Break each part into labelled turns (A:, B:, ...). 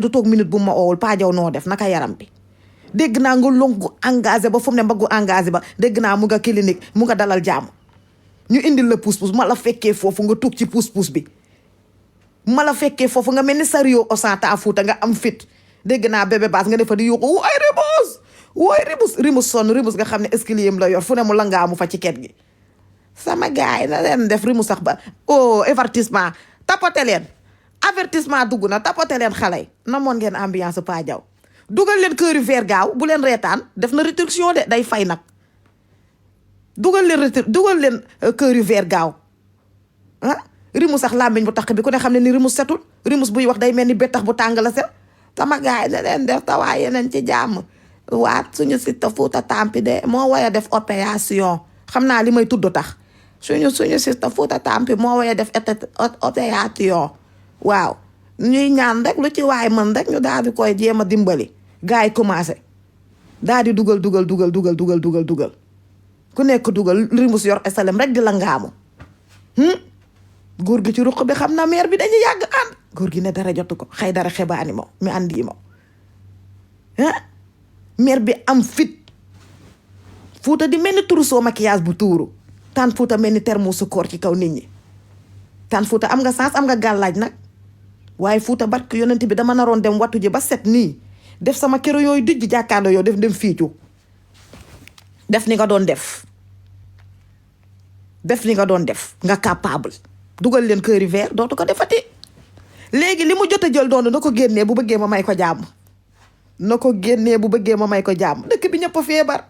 A: du toog minute bu ma oowul Pa Jaw noo def naka yaram bi dégg naa nga longu engagé ba fu mu ne mbaggu engagé ba dégg naa mu nga clinique mu nga dalal jàmm ñu indil la pousse-pousse ma la fekkee foofu nga toog ci pousse-pousse bi ma la fekkee foofu nga mel ni Sario Osanta Fuuta nga am fit dégg naa bébé baas nga defa di yuuxu waay rimus sonn rimus nga xam ne escalier la yor fu ne mu la ngaamu fa ci ket gi sama gaay na leen def rimus sax ba avertissement tapote leen avertissement dugg na tapote leen xale yi namoon ngeen ambiance Pa Jaw dugal leen kër yu vert gaaw bu leen reetaan def na réduction de day fay nag dugal leen kër yu vert gaaw rimus sax làmmiñ bu tax bi ku ne xam ne ni rimus setul rimus buy wax day mel ni bettax bu tàng la set sama gaay na leen def tawaay yeneen ci jàmm waat suñu Siteu Fouta Tampi de moo waya def opération xam naa li may tudd tax suñu Siteu Fouta Tampi moo waya def opération waaw ñuy ñaan rek lu ci waay mën rek ñu daal di koy jéem a dimbali gars yi commencé daal di dugal ku nekk dugal rimus yor esalem rek di la ngaamu góor gi ci ruq bi xam na meer bi dañuy yàgg ànd góor gi ne dara jotu ko xëy dara xebaani mo mi andi mo meer bi am fit Fuuta di mel ni trousseau maquillage bu tuuru Tànn Fuuta mel ni termosu koor ci kaw nit ñi Tànn Fuuta am nga sens am nga gàllaaj nag waaye Fuuta barke yonent bi dama naroon dem wattu ji ba set nii def sama kero yooyu dijj jàkkaarloo yow def dem fiicu def ni nga doon def nga capable dugal leen kër yi vert dootu ko defati léegi li mu jot a jël doon na ko génnee bu bëggee ma may ko jàmm dëkk bi ñëpp a feebar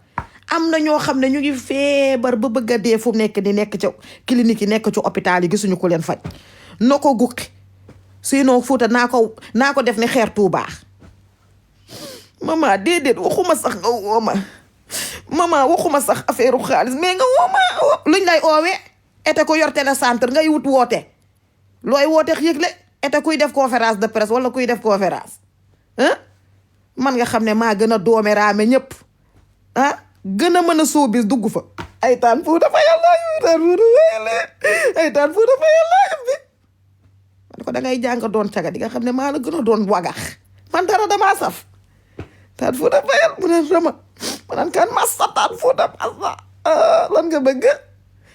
A: am na ñoo xam ne ñu ngi feebar ba bëgg a dee fu nekk di nekk ci clinique yi nekk ci hôpital yi gisuñu ko leen faj na ko gukki sinon Fuuta naa ko def ne xeer Tuubaa mama déedéet waxuma sax nga wooma mama waxuma sax affaire xaalis mais nga wooma luñ lay oowee ete ko yor télécentre ngay wut woote looy woote yëgle ete kuy def conférence de presse wala kuy def conférence man nga xam ne maa gën a doome raame ñëpp gën a mën a soobis dugg fa ay Tànn Fuuta fa yàlla bi man ko da ngay jàng doon caga di nga xam ne maa la gën a doon wagax man dara damaa saf Tànn Fuuta fa yàlla mu naan rama mu naan kan massa Tànn Fuuta massa lan nga bëgg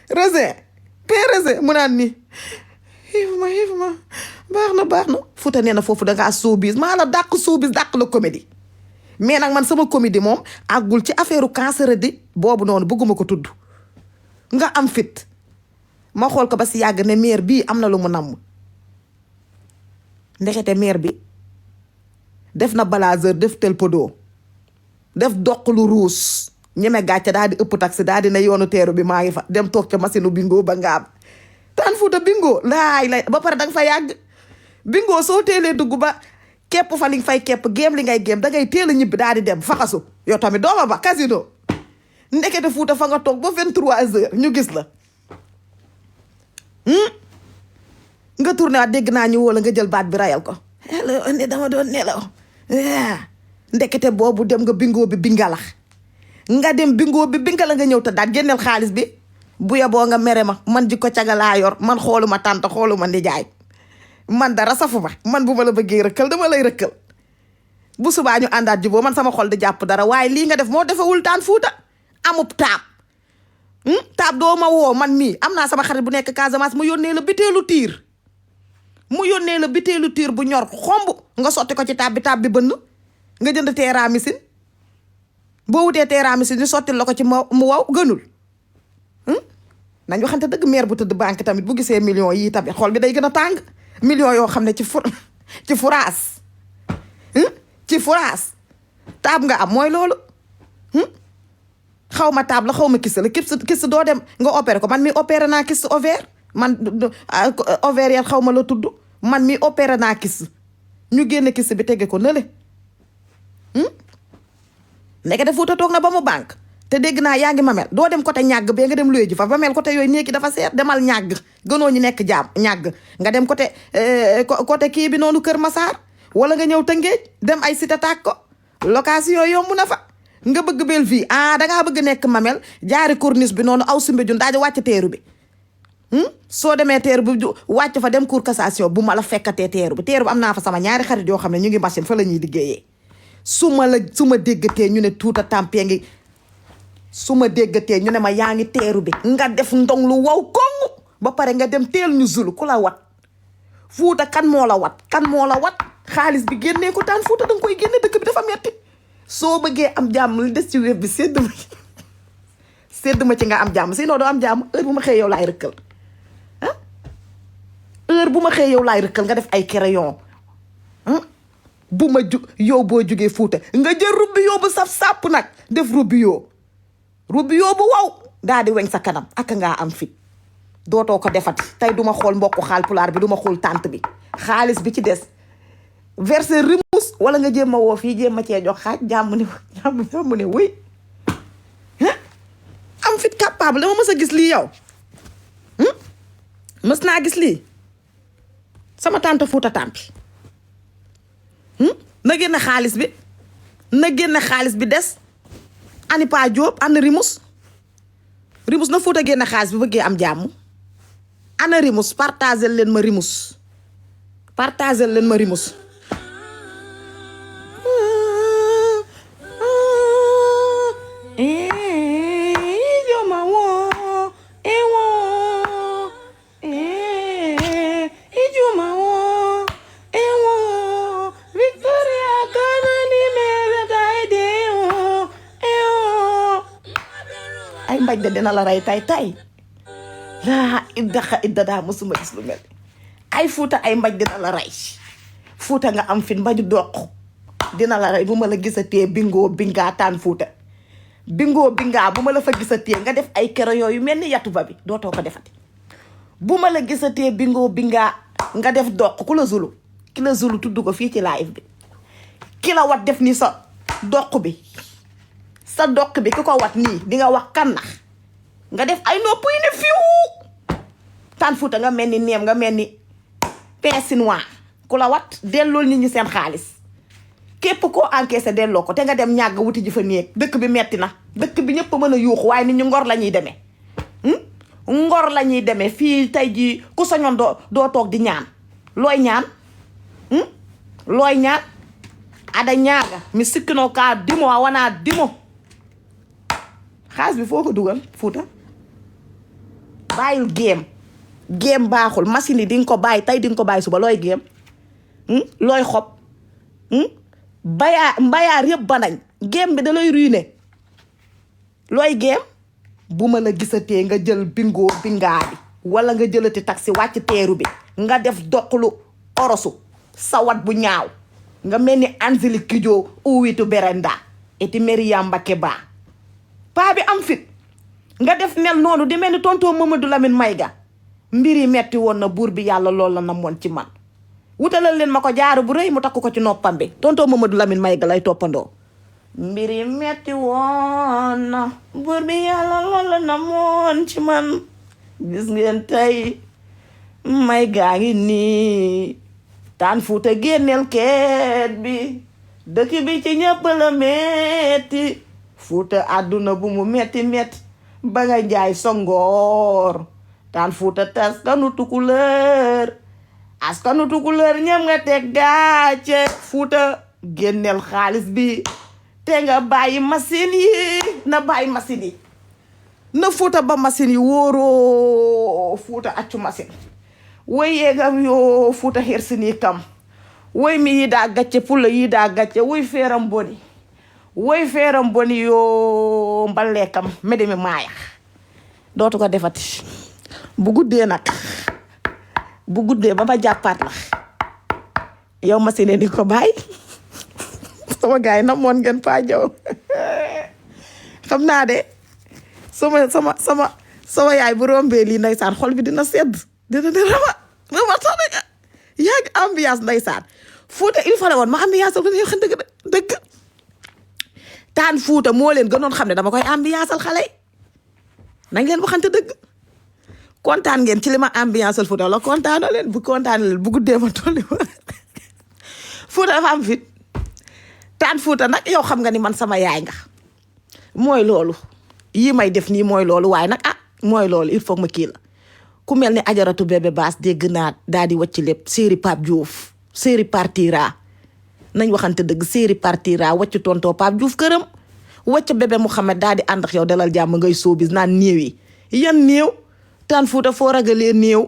A: raisin mu naan ni xiif ma baax na Fuuta nee na foofu dangaa soobis maa la dàq soobis dàq la comédie mais nag man sama comédie moom àggul ci affaire cancer di boobu noonu bëgguma ko tudd nga am fit ma xool ko ba si yàgg ne maire bii am na lu mu namm ndekete maire bi def na blaseur def telpodo def doq lu ruus ñeme gàcce daal di ëpp taxi daal di ne yoonu teeru bi maa ngi fa dem toog ca machine bingo ba nga am Tànn Fuuta bingo laay lay ba pare danga fa yàgg bingo soo teelee dugg ba képp fa li nga fay képp géem li ngay géem dangay teel a ñibbi daal di dem faxasu yow tamit dooma ba casino ndekete Fuuta fa nga toog ba 23h ñu gis la nga tourné waat dégg naa ñu woo la nga jël baat bi rayal ko hello ne dama doon nelaw ndekete boobu dem nga bingo bi bingalax nga dem bingo bi bingala nga ñëw te daat génneel xaalis bi bu yeboo nga mere ma man ji ko cagalaa yor man xooluma tànt xooluma nijaay man dara safu ma man bu ma la bëggee rëkkal dama lay rëkkal bu subaa ñu àndaat juboo man sama xol di jàpp dara waaye lii nga def moo defewul Tànn Fuuta amub taab doo ma woo man mii am naa sama xarit bu nekk Casamance mu yónnee la biteelu tiir bu ñor xomb nga sotti ko ci taab bi bënn nga jënd teeraamisin boo wutee teeraamisin ñu sottil la ko ci mu waw gënul nañ waxante dëgg maire bu tëdd banque tamit bu gisee millions yii tamit xol bi day gën a tàng millions yoo xam ne ci furaas taab nga am mooy loolu xaw ma taab la xaw ma kis la kis doo dem nga opéré ko man mi opéré naa kis ovaire man ovaire yan xaw ma la tudd man mi opéré naa kis ñu génne kis bi tege ko nële nekk de Fuuta toog na ba mu banque te dégg naa yaa ngi mamel doo dem côté ñàgg bee nga dem luye ji fa mamel côté yooyu néegi dafa seer demal ñàgg gënoo ñu nekk jaam ñàgg nga dem côté kii bi noonu Kër Masaar wala nga ñëw Tëngéej dem ay cité tàkk ko location yomb na fa nga bëgg belle vie dangaa bëgg nekk mamel jaari corniche bi noonu aw Soumbédioune daal di wàcc teeru bi soo demee teeru bi wàcc fa dem cour cassation bu ma la fekkatee teeru bi am naa fa sama ñaari xarit yoo xam ne ñu ngi machine fa la ñuy liggéeyee su ma déggatee ñu ne Tuuta Tampé ngi su ma déggatee ñu ne ma yaa ngi teeru bi nga def ndong lu wow koŋ ba pare nga dem teel ñu zulu ku la wat Fuuta kan moo la wat xaalis bi génnee ko taan Fuuta danga koy génne dëkk bi dafa metti soo bëggee am jàmm li des ci wér bi sedd ma ci nga am jàmm sinon doo am jàmm heure bu ma xëyee yow laay rëkkal heure bu ma xëyee yow laay rëkkal nga def ay crayon bu ma yow boo jugee Fuuta nga jël rubio bu saf sàpp nag def rubio bu wow daa di weñ sa kanam ak ngaa am fit dootoo ko defati tey duma xool mbokku Haalpulaar bi duma xool tànt bi xaalis bi ci des verser rimus wala nga jéem a woo fii jéem a cee jox xaaj jàmm ne wuy am fit capable dama mës a gis lii yow mës naa gis lii sama tante Fuuta Tampi na génn xaalis bi des ani Pa Jóob ana rimus na Fuuta génn xaalis bi bëggee am jàmm ana rimus partagel leen ma rimus ay mbaj de dina la rey tay laa iddaxa iddadaa mosuma gis lu mel ay Fuuta ay mbaj dina la rey Fuuta nga am fit mbaju doq dina la rey bu ma la gisatee bingoo bingaa taan Fuuta bingoo bingaa bu ma la fa gisatee nga def ay kero yooyu mel ni yatu ba bi dootoo ko defati bu ma la gisatee bingoo bingaa nga def doq ki la zulu tudd ko fii ci live bi ki la wat def ni sa doq bi ki ko wat nii di nga wax kan nga def ay nopp yi ne fiw taan Fuuta nga mel ni neem nga mel ni pain chinois ku la wat dellool nit ñi seen xaalis képp koo encaissé delloo ko te nga dem ñàgg wuti ji fa néeg dëkk bi metti na dëkk bi ñëpp mën a yuuxu waaye nit ñi ngor la ñuy demee ngor la ñuy demee fii tey jii ku sañoon doo toog di ñaan looy ñaan ada ñaaga mi sikkinoo kaa dimo a wanaa dimo xaalis bi foo ko dugal Fuuta bàyyil géem baaxul machine yi di nga ko bàyyi tey di nga ko bàyyi suba looy géem looy xob mbayaar yëpp banañ géem bi da lay ruiner looy géem bu ma la gisatee nga jël bingoo bingaa bi wala nga jëlati taxi wàcc teeru bi nga def doqlu orosu sawat bu ñaaw nga mel ni Angélique Kidjo uwitu Berenda eti Mariam Mbacké Ba paa bi am fit nga def mel noonu di mel ni tonton Mamadou Lamine Mayga mbir yi metti woon na buur bi yàlla loolu la namoon ci man wutalal leen ma ko jaaru bu rëy mu takk ko ci noppam bi tonton Mamadou Lamine Mayga lay toppandoo mbir yi metti woon na buur bi yàlla loolu la namoon ci man gis ngeen tey Mayga ngi nii taan Fuuta génneel keet bi dëkk bi ci ñëpp la metti Fuuta àdduna bu mu metti ba nga jaay songoor taan Fuuta askanu tukulóor ñam nga teg gàcce Fuuta génneel xaalis bi te nga bàyyi machine yi na Fuuta ba machine yi wóoroo Fuuta accu machine woy yeegam yoo Fuuta hersini kam woy mi yiɗa gacce pulla yiɗa gacce woy feeram boni yo mballe kam mede mi maaya dootu ko defati bu guddee ba ma jàppaat la yow machine di ko bàyyi sama gars yi namoon ngeen Pa Jaw xam naa de sama yaay bu rombee lii ndeysaan xol bi dina sedd dina rama sax dëgg yaa ngi ambiance ndeysaan Fuuta il fallait woon ma ambiance ko yow xam dëgg taan Fuuta moo leen gënoon xam ne dama koy ambiance xale yi nañ leen waxante dëgg kontaan ngeen ci li ma ambiance Fuuta la kontaanoo leen bu guddee ma tolli Fuuta dafa am fit taan Fuuta nag yow xam nga ni man sama yaay nga mooy loolu yii may def nii mooy loolu waaye nag mooy loolu il faut ma kii la ku mel ni ajaratu bébé baas dégg naa daal di wàcc lépp série Pape Diouf série partira nañ waxante dëgg série partira wàcc tontoo Pape Diouf këram wàcc bébé Mouhamed daal di ànd ak yow dalal jàmm ngay soobis naan néew yi yan néew Tane Fouta foo ragalee néew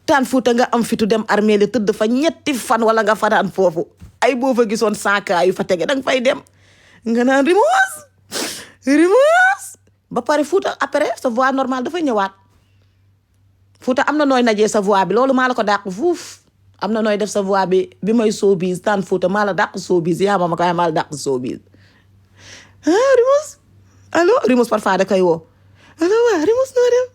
A: Tane Fouta nga am fitu dem armée li tëdd fa ñetti fan wala nga fanaan foofu ay boo fa gisoon 100 cas yu fa tege danga fay dem nga naan Rimos ba pare Fouta après sa voix normale dafa ñëwaat Fouta am na nooy najee sa voix bi loolu maa la ko dàq fuuf am na nooy def sa voix bi may soobis Tane Fouta maa la dàq soobis yaa ma ko maa la dàq soobis Rimos allo Rimos parfois da koy woo allo waa Rimos noo dem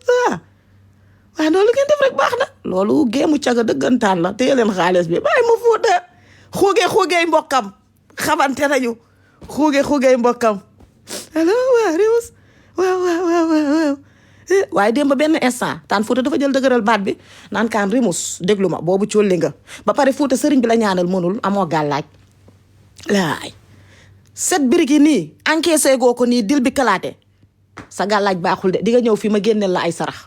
A: waaw loolu ngeen def rek baax na loolu géemu caga dëggantaan la téye leen xaalis bi bàyyi ma Fouta xuugee mbokkam xamante nañu xuugee mbokkam allo waa Rimos waaw waaye démb benn instant Tane Fouta dafa jël dëgëral baat bi naan kaan Rimos déglu ma boobu cóolli nga ba pare Fouta sëriñ bi la ñaanal mënul amoo gàllaaj laay set birig yi nii encaissé goo ko nii dil bi kalaate sa gàllaaj baaxul de di nga ñëw fii ma génneel la ay sarax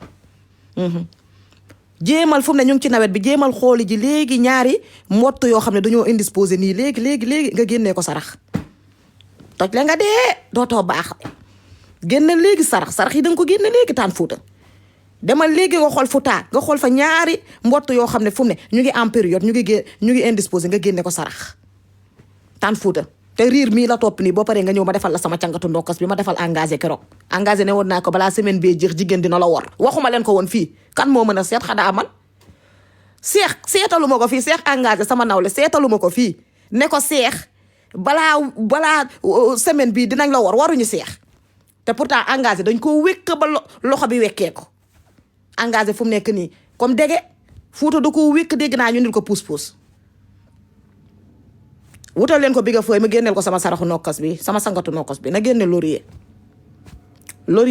A: jéemal fu mu ne ñu ngi ci nawet bi jéemal xooli ji léegi ñaari mbott yoo xam ne dañoo indisposé nii léegi nga génnee ko sarax toj la nga dee dootoo baax génne léegi sarax yi da nga ko génne léegi Tane Fouta demal léegi nga xool Fouta nga xool fa ñaari mbott yoo xam ne fu mu ne ñu ngi en période ñu ngi indisposé nga génne ko sarax Tane Fouta te riir mii la topp nii boo paree nga ñëw ma defal la sama cangatu ndokkas bi ma defal engagé keroog engagé ne woon naa ko balaa semaine bee jeex jigéen dina la wor waxuma leen ko woon fii kan moo mën a seet xanaa man seetalu ma ko fii seex engagé sama nawle seetalu ma ko fii ne ko seex balaa semaine bii dinañ la wor waruñu seex te pourtant engagé dañ ko wékk ba loxo bi wekkee ko engagé fu mu nekk nii comme dege Fouta da ko wékk dégg naa ñu nil ko puus wutal leen ko bi nga fooy ma génneel ko sama saraxu nokkas bi sama sangatu nokkas bi na génne laurier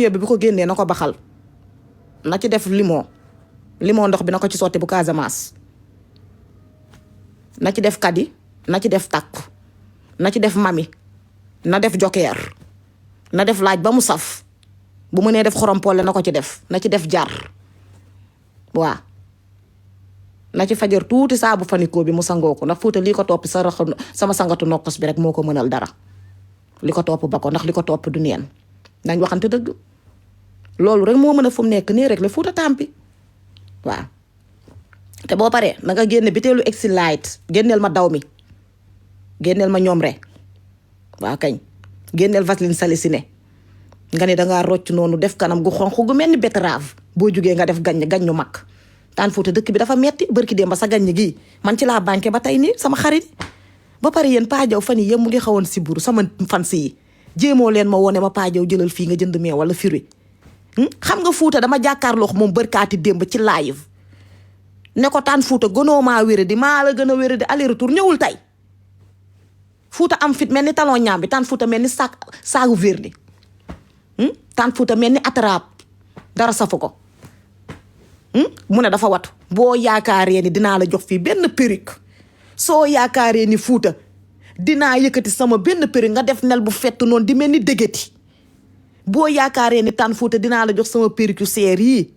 A: bi bu ko génnee na ko baxal na ci def limon ndox bi na ko ci sotti bu Casamance na ci def kadi na ci def takku na ci def mami na def jokeer na def laaj ba mu saf bu mu nee def xorompole na ko ci def na ci def jar waa na ci fajar tuuti saabu fanikoo bi mu sangoo ko ndax Fouta lii ko topp sama sangatu nokkos bi rek moo ko mënal dara li ko topp ba ko ndax li ko topp du neen nañ waxante dëgg loolu rek moo mën a fu mu nekk nii rek la Fouta Tampi waaw te boo paree na nga génne biteelu Exil Light génneel ma daw mi génneel ma ñoom rek waaw kañ génneel Vaseline salicine nga ne dangaa rocc noonu def kanam gu xonq gu mel ni betterave boo jugee nga def gaññu mag Tane Fouta dëkk bi dafa metti bërki démb ba sa gaññ gi man ci laa banqué ba tey nii sama xarit ba pare yéen paajaw fan yi yëpp mu ngi xawoon si buru sama fans yi jéemoo leen ma wone ma paajaw jëlal fii nga jënd meew wala firi xam nga Fouta dama jàkkaarloo moom bërkaati démb ci live ne ko Tane Fouta gënoo maa wéré di maa la gën a wéré di aller retour ñëwul tey Fouta am fit mel ni talon ñaam bi Tane Fouta mel ni saagu verdi Tane Fouta mel ni attrape dara safu ko mu ne dafa watu boo yaakaaree ni dinaa la jox fii benn perruque soo yaakaaree ni Fouta dinaa yëkkati sama benn perruque nga def nel bu fett noonu di mel ni dégeti boo yaakaaree ni Tane Fouta dinaa la jox sama perruque yu seer yii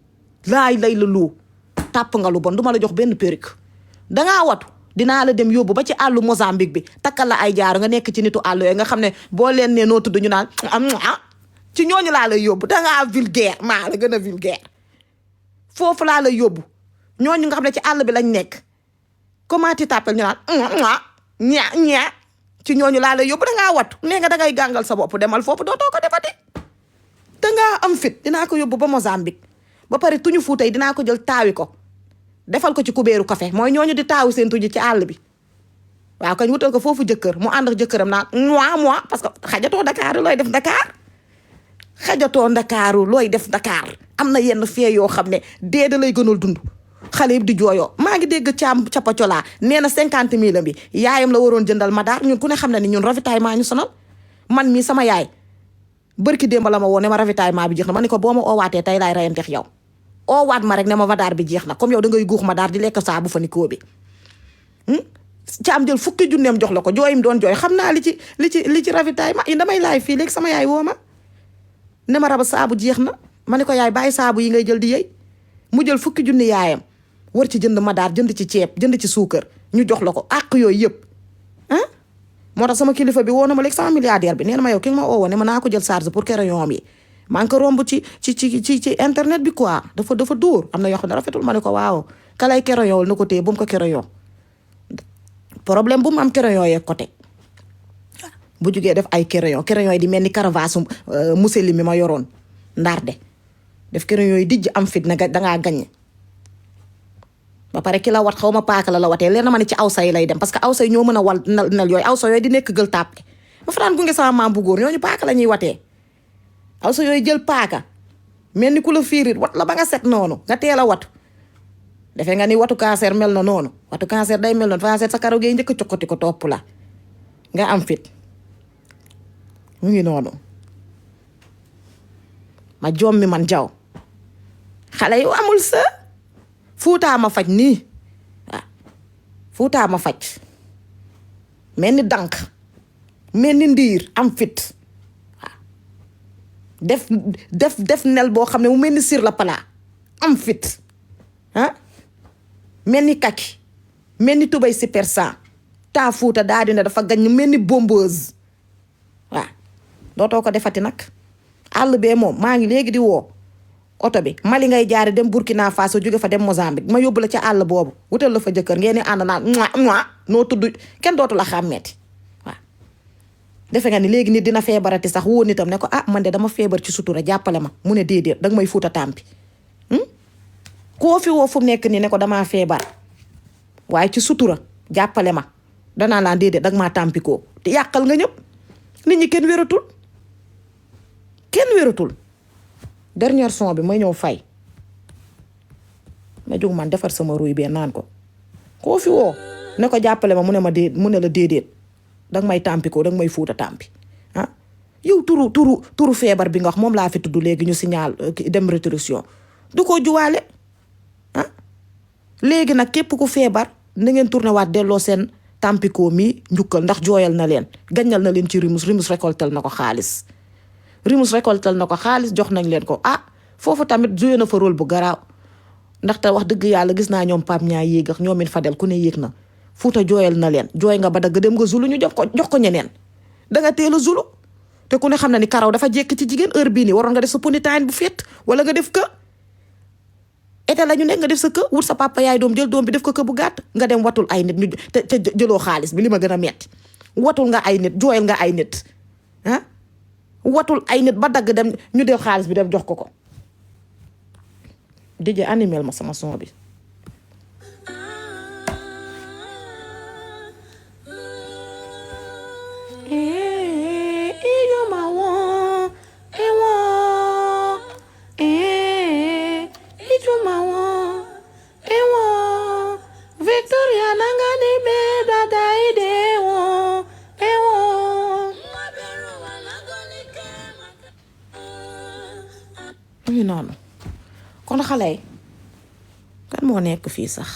A: lay la lu tàpp nga lu bon duma la jox benn perruque dangaa watu dinaa la dem yóbbu ba ci àllu Mozambique bi takkal la ay jaaru nga nekk ci nitu àll yooyu nga xam ne boo leen ne noo tudd ñu naan ci ñooñu laa lay yóbbu dangaa vulgaire maa la gën a vulgaire foofu laa lay yóbbu ñooñu nga xam ne ci àll bi lañ nekk comment tu t'appelles ñu naan ña ci ñooñu laa lay yóbbu dangaa wattu nee nga dangay gàngal sa bopp demal foofu dootoo ko defati dangaa am fit dinaa ko yóbbu ba Mozambique ba pare tuñu Fuuta yi dinaa ko jël taawi ko defal ko ci kubéeru café mooy ñooñu di taawu seen tuji ci àll bi waaw kañ wutal ko foofu jëkkër mu ànd ak jëkkëram naan moi parce que xajatoo Dakar looy def Dakar xajatoo Ndakaaru looy def Dakar am na yenn fee yoo xam ne dee da lay gënal dund xale yëpp di jooyoo maa ngi dégg caam capacolaa nee na 50 000 bi yaayam la waroon jëndal madaar ñun ku ne xam ne ni ñun ravitaillement ñu sonal man mii sama yaay bërki démb la ma woo ne ma ravitaillement bi jeex na ma ne ko boo ma oowaatee tey laay rayanteex yow oowaat ma rek ne ma madaar bi jeex na comme yow da ngay guux madaar di lekk saabu fa nikoo bi caam jël fukki junneem jox la ko jooyim doon jooy xam naa li ci ravitaillement yi damay laay fii léegi sama yaay woo ma ne ma raba saabu jeex na ma ne ko yaay bàyyi saabu yi ngay jël di yëy mu jël fukki junni yaayam war ci jënd madaar jënd ci ceeb jënd ci suukar ñu jox la ko àq yooyu yëpp ah. moo tax sama kilifa bi woo na ma léegi sama milliardaire bi nee na ma yow ki nga ma woo ne ma naa ko jël charge pour crayon yi maa ngi ko romb ci internet bi quoi dafa dóor am na yoo xam ne rafetul ma ne ko waaw kalay crayon na ko téye bu mu ko crayon problème bu mu am crayon yeeg ko teg bu jugee def ay crayon yi di mel ni caravage museli mi ma yoroon ndarde def crayon yi dijj am fit na dangaa gañ ba pare ki la wat xaw ma paaka la watee leen na ma ne ci awsa yi lay dem parce que awsa yi ñoo mën a wal nal yooyu awsa yooyu di nekk gël tàppe ma fa daan gunge sama maam bu góor ñooñu paaka la ñuy watee awsa yooyu jël paaka mel ni ku la fiirit wat la ba nga set noonu nga teel a watu defee nga ni watu cancer mel na noonu watu cancer day mel noonu cancer sa karaw gi njëkk cokkati ko topp la nga am fit mu ngi noonu ma jommi man jaw xale yu amul sa fuutaa ma faj nii waaw fuutaa ma faj mel ni dànk mel ni ndiir am fit waaw def nel boo xam ne mu mel ni sur la plat am fit ah mel ni kaki mel ni tubay si persan taa fuuta daa dina dafa gañ mel ni bombeuse waaw dootoo ko defati nag àll bee moom maa ngi léegi di woo oto bi Mali ngay jaare dem Burkina Faso jóge fa dem Mozambique ma yóbbu la ca àll boobu wutal la fa jëkkër ngeen di ànd naan noo tudd kenn dootu la xàmmeeti waaw defe nga ni léegi nit dina feebarati sax woo nitam ne ko ah man de dama feebar ci sutura jàppale ma mu ne déedéet danga may fuuta tàmpi koo fi woo fu nekk nii ne ko damaa feebar waaye ci sutura jàppale ma danaa laan déedéet danga maa tàmpikoo te yàqal nga ñëpp nit ñi kenn wératul dernier son bi ma ñëw fay ma jóg man defar sama ruy bee naan ko koo fi woo ne ko jàppale ma mu ne la déedéet danga may tàmpikoo danga may fuuta tàmpi ah yow turu feebar bi nga wax moom laa fi tudd léegi ñu signal dem rétribution du ko juwaale ah léegi nag képp ku feebar na ngeen tourné waat delloo seen tàmpikoo mi njukkal ndax jooyal na leen gañal na leen ci rimus récoltel na ko xaalis jox nañ leen ko ah foofu tamit joué na fa rôle bu garaaw ndaxte wax dëgg yàlla gis naa ñoom Pape ñaa yéeg ak ñoomin Fadel ku ne yéeg na Fuuta jooyal na leen jooy nga ba dagg dem nga zulu ñu jox ko ñeneen danga teel a zulu te ku ne xam na ni karaw dafa jekk ci jigéen heure bii nii waroon nga def sa ponytail bu fet wala nga def ka été la ñu nekk nga def sa kë wut sa papa yaay doom jël doom bi def ko kë bu gàtt nga dem watul ay nit ñu te jëloo xaalis bi li ma gën a metti watul nga ay nit jooyal nga ay nit ah watul ay nit ba dagg dem ñu def xaalis bi dem jox ko DJ animel ma sama son bi noonu kon xale yi kan moo nekk fii sax